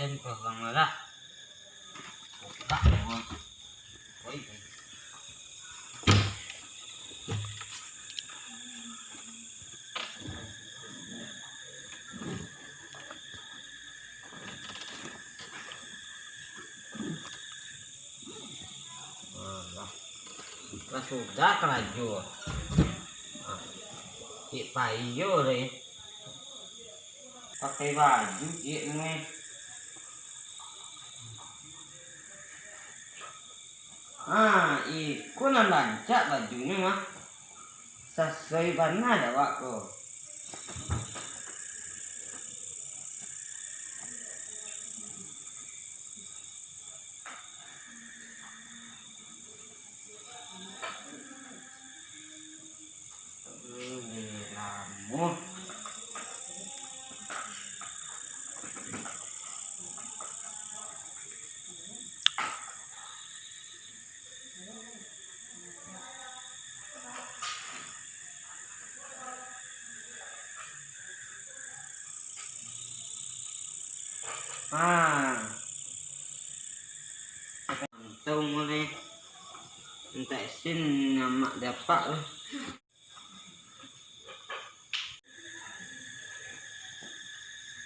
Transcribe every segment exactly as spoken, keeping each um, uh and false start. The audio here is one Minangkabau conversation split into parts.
Pen ko bang lah. Buka, bang. Oi. Alah. Lah sudah karajo. Ah, cik paiyo deh. Pakai baju cik ni. Ah, iko nan rancak bajunyo mah. Sasuai bana dek awak ko. Hmm, lamo. Ah. Mantau mulai. Mintak isin amak dek apak tu.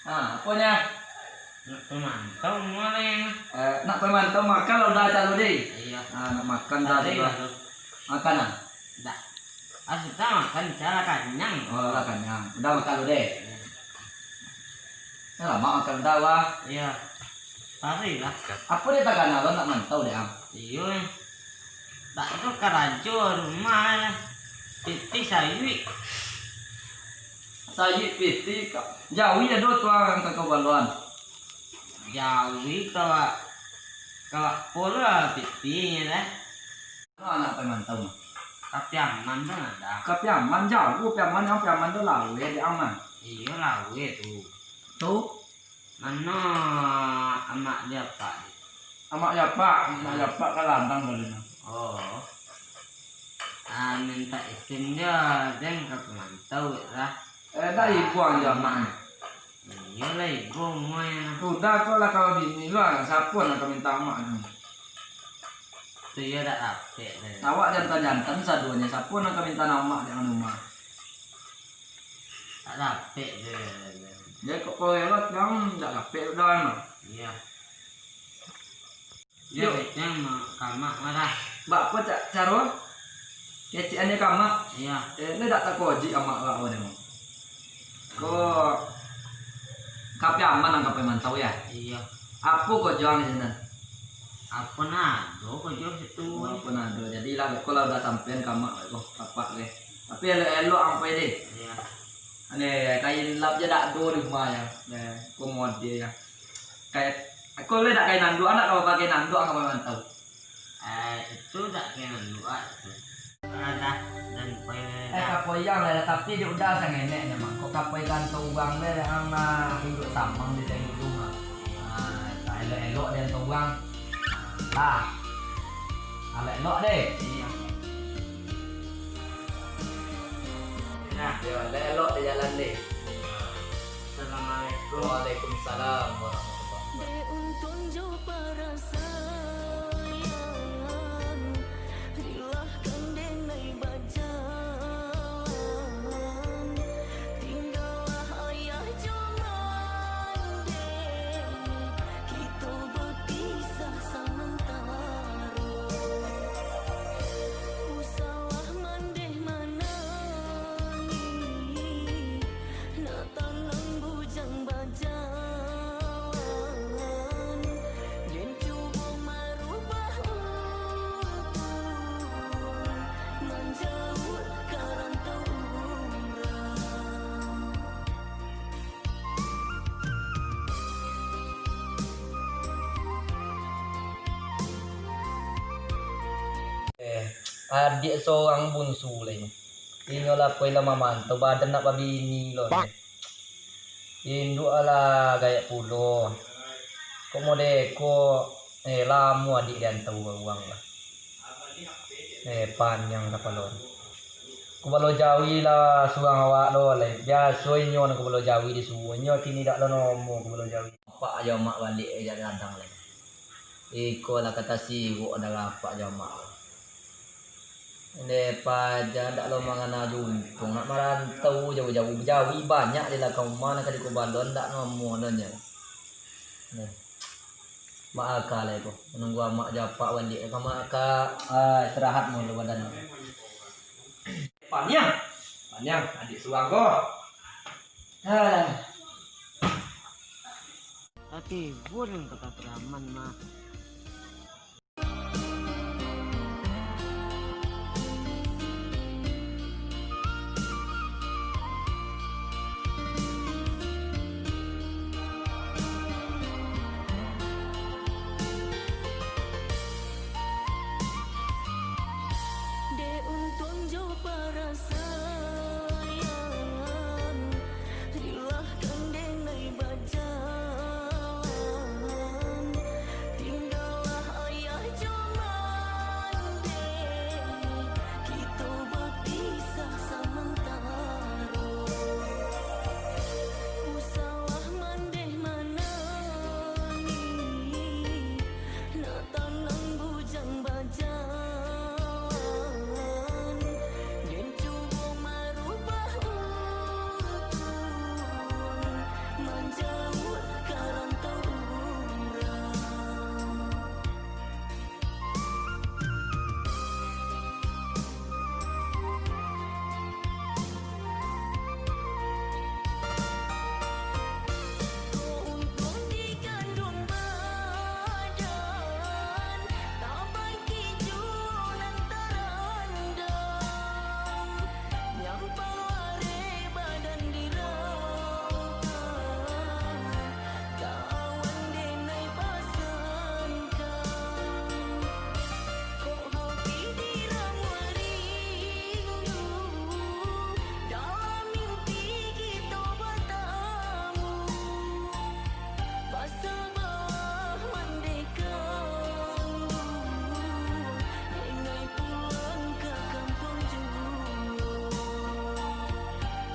Ah, aponyo? Nak pamantau mulai. Eh, nak pamantau makan lah udah calo deh. Iya. Ah, nak makan dah. Tadi sudah. Lah tu. Makan ah? Dah. Ah, sudah makan, cara kanyang. Oh, lah kanyang. Udah makan lu deh. Iya. Nah, lamo makan udah, wah. Iya. Pari lah. Apo dek tagana lo nak mantau dek ang? Iyo, eh. Tak tu karajo rumah, eh. Pitih sayuik. Sayuik pitih, ka-, jauah ado tu ang ka kawaluan. Jauah ka, ka polo lah pitih nyo lah. Anak Piaman tu mah. Ka Piaman tu ada. Ka Piaman jauah, Piaman yang Piaman tu laweh di aman. Iyo laweh tu. Tu? Mano amak dia apak? Amak dia apak, amak dia apak ka ladang tadi nah. Oh. Ah, mintak isin jo, den ka pamantau lah. Eh, dah ibuang jo amak. Iyo lah ibuang umua. Sudah ko lah kalau bini lu lah, siapo nak ka minta amak tu? Tu iyo dak dapek deh. Awak jantan-jantan sadonyo, siapo nak ka minta amak di rumah? Dak dapek deh. Jadi kok kau rewel, yang dak dapek dah mah. Iyo. Iyo, baiknyo ma-, ka amak mah lah. Bak apo cak caro? Kecek ane ka amak. Iyo. Eh, ni dak takojik amak bak apo deh, Mang? Ko ka Piaman ang ka Piaman tau ya? Iyo. Apo kojo ang di sinan? Apo nado kojo situ. Oh, apo nado. Jadi lah, ko lah udah sampean ka amak ko, apak ke. Tapi elok-elok ang pai deh. Iyo. Ane, kain lap je dak ado di rumah ya. Nah, ko model ya. Kayak, ko le dak kain anduk, anak kalau pakai anduk, ang ka Piaman tau. Eh, itu dak kain anduk, ah, itu. Alah, dan pai. Eh, kapoi ang lah, tapi dek udah sangenek nyo, Mang. Kok kapoi kanto urang le, ang nak induak samang di tengah rumah. Ah, tak elok-elok di kanto urang. Lah. Elok-elok deh. Iyo. Nah. Yo, elok-elok di jalan deh. Assalamualaikum. Waalaikumsalam warahmatullahi wabarakatuh. Dek untuang jo parasaian, rilahkan denai bajalan. Tinggallah ayah jo mandeh, kito bapisah samantaro. Usahlah mandeh manangih, nak tanang bujang bajalan, den cubo marubah utuh, manjauah ka rantau urang. Eh, adiak sorang bunsu lai. Inyo lah poi lah mamantau, badan nak babini lo. Induak alah gaek pulo. Kok model ko, eh, lamo adiak diantau urang lah. Eh, paniang kapalo. Kubalo jawi lah surang awak lo lai. Biaso inyo nan kubalo jawi disuruah. Inyo kini dak lo nomo kubalo jawi. Apak jo amak baliak dari ladang lai. Iko lah ka tasirok darah apak jo amak. Ndeh paja dak lo mangana juntuang, nak marantau jauah-jauah, bajawi banyak di lakang umah, nan ka dikubalo ndak nomo donyo. Nah. Mak aka lai ko, manunggu amak jo apak baliak, ka mak aka, ah, istirahat mulu badan. Paniang, paniang, adiak surang ko. Alah. Tapi bulan kata Abdurrahman mah. Dek untuang jo parasaian, rilahkan denai bajalan. Tinggalah ayah jo mandeh, kito bapisah samantaro. Usahlah mandeh manangih, nak tanang bujang bajalan. Den cubo marubah untuang, manjauah ka rantau urang. Kok untuang dikanduang badan, tabangkik jo nan tarandam, nyampang lareh badan di rauta. Kawan denai pasankan, kok hati diramuah rindu, dalam mimpi kito batamu. Pasabalah mandeh kanggo, denai pulang ka kampuang juo.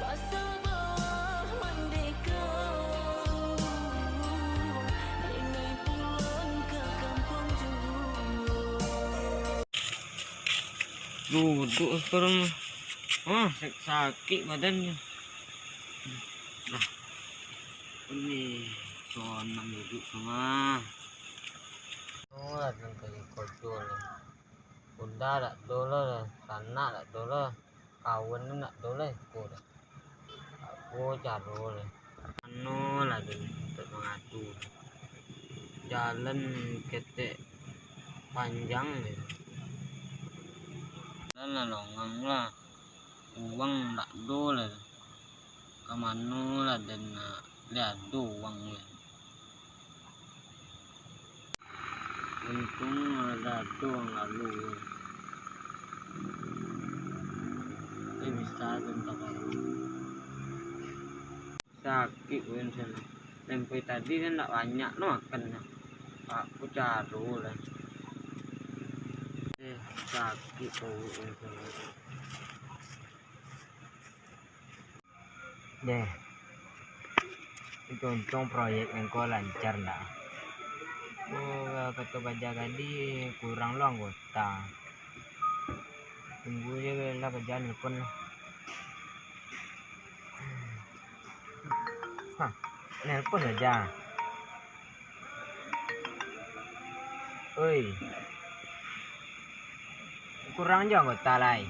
Pasabalah mandeh kanggo, denai pulang ka kampuang juo. Duduk sekarang mah. Ah, sak-, sakik badannyo. Nah. Ini sonang duduk sama. Oh, dan kayu kotor. Bunda dak ado lah, sanak dak ado lah, kawan tu dak ado lah, iko dah. Apo caro lah? Mano lah den untuak mangadu? Jalan ketek panjang ni. Jalan lah longang lah. Uang dak ado lah. Ka mano lah den nak liado uang ni? Untuang lah ado uang lalu. Eh, bisa den tapalu. Sakik pun sana. Tempo tadi kan ndak banyak lo makan. Apo caro lah. Eh, sakik paruik pun sana. Deh. Untuang-untuang proyek nan ko lancar ndak? Oh, kato Gajah Gadih, kurang lo anggota. Tunggu je lah Gajah nelpon lah. Hah, nelpon saja. Oi. Kurang jo anggota lai.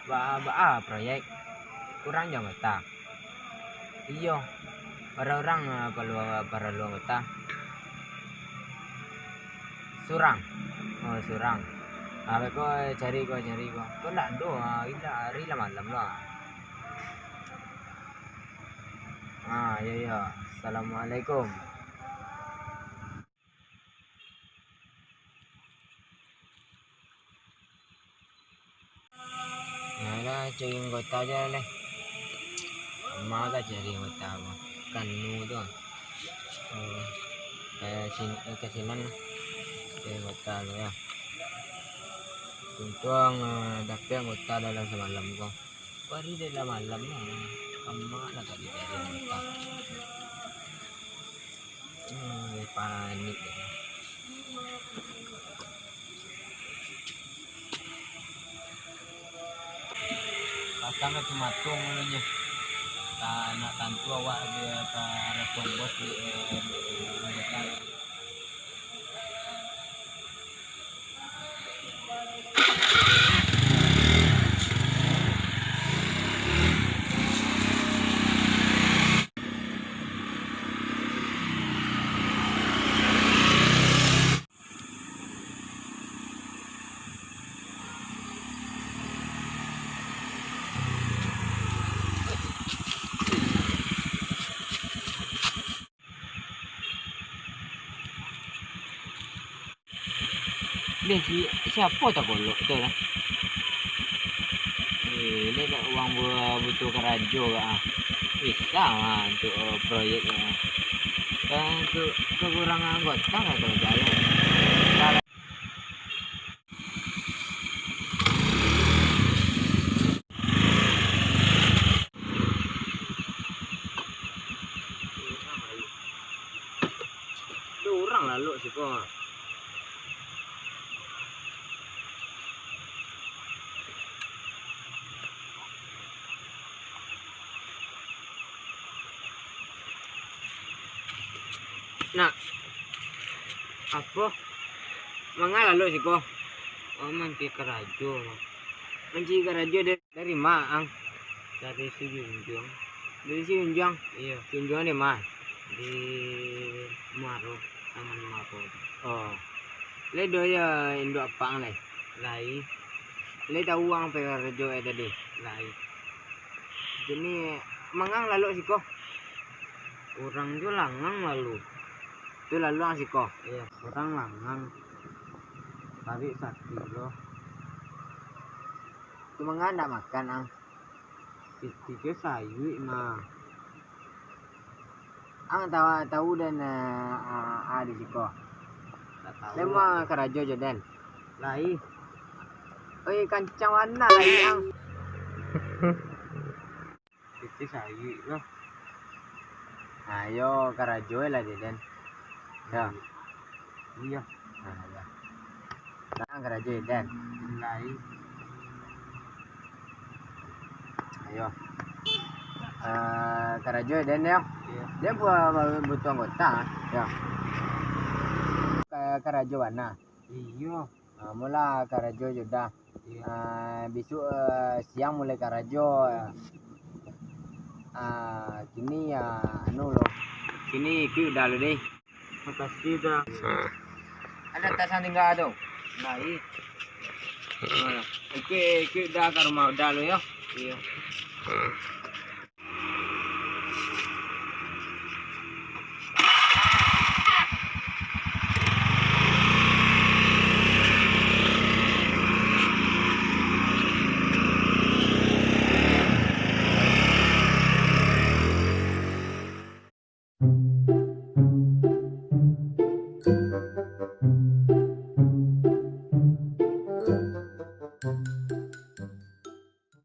Ba-, baa proyek? Kurang jo anggota. Iyo. Bara urang, ah, paralu, paralu anggota? Surang. Oh, surang. Ah, baik ko, cari ko, cari ko. Ko ndak ado, ah, hari lah, hari lah malam lah. Ah, iyo, iyo. Assalamualaikum. Nah, lah, cari anggota aja lah. Lama ka cari anggota ko. Kanu tu. Oh, ka sin-, eh, ka sinan lah. Cari anggota tu yo. Untuang, eh, dapek anggota dalam samalam ko. Bari dalam malam lah. Lamo lah tak dicari anggota. Hmm, panik deh. Pasang ka sumatung ulun nyo. Ta-, nak tantu awak di, ka respon bos di, eh, di, di, di, Deh, si, siapo tagolok tu lah? Eh, deh, dak urang bu-, butuh karajo ka, ah. Bisa mah untuk, eh, proyek, ah. Kan tu kakurangan anggota lah tu jalan. Ado urang lalok siko. Nak, apo? Manga lalok siko? Oh, mancari karajo. Mancari karajo dari, dari ma, ang? Dari Sijunjuang. Dari Sijunjuang? Iyo. Sijunjuang di ma? Di Muaro, Taman Muaro. Oh. Lai ado yo induak apak ang lai? Lai. Lai tau ang pai karajo e tadi? Lai. Kini manga ang lalok siko? Urang tu langang lalu. Tu lalu ang siko? Iyo, urang langang. Tarik sakik lo. Tu manga ang ndak makan, ang? Pitih ko sayuik mah. Ang tau, tau den, eh, a, a di siko? Ndak tau. Den ma karajo jo den? Lai. Oi, kancang bana lai ang. Pitih sayuik lo. Ayo, karajo lah di den. Yo. Iyo. Nah, yo. Nah, karajo den. Lai. Ayo. Eh, karajo den yo. Iyo. Den bu-, bu-, butuh anggota. Yo. Ka-, karajo bana. Iyo. Ah, mula karajo jo dah. Iyo. Ah, bisuak, eh, siang mulai karajo. Ah, kini, ah, anu lo. Kini ikuik udah lo deh. Makasih dah. Ah. Ado tas nan tingga tu? Lai. Ah. Ah, ikuik, ikuik udah ka rumah udah lo yo. Iyo. Ah.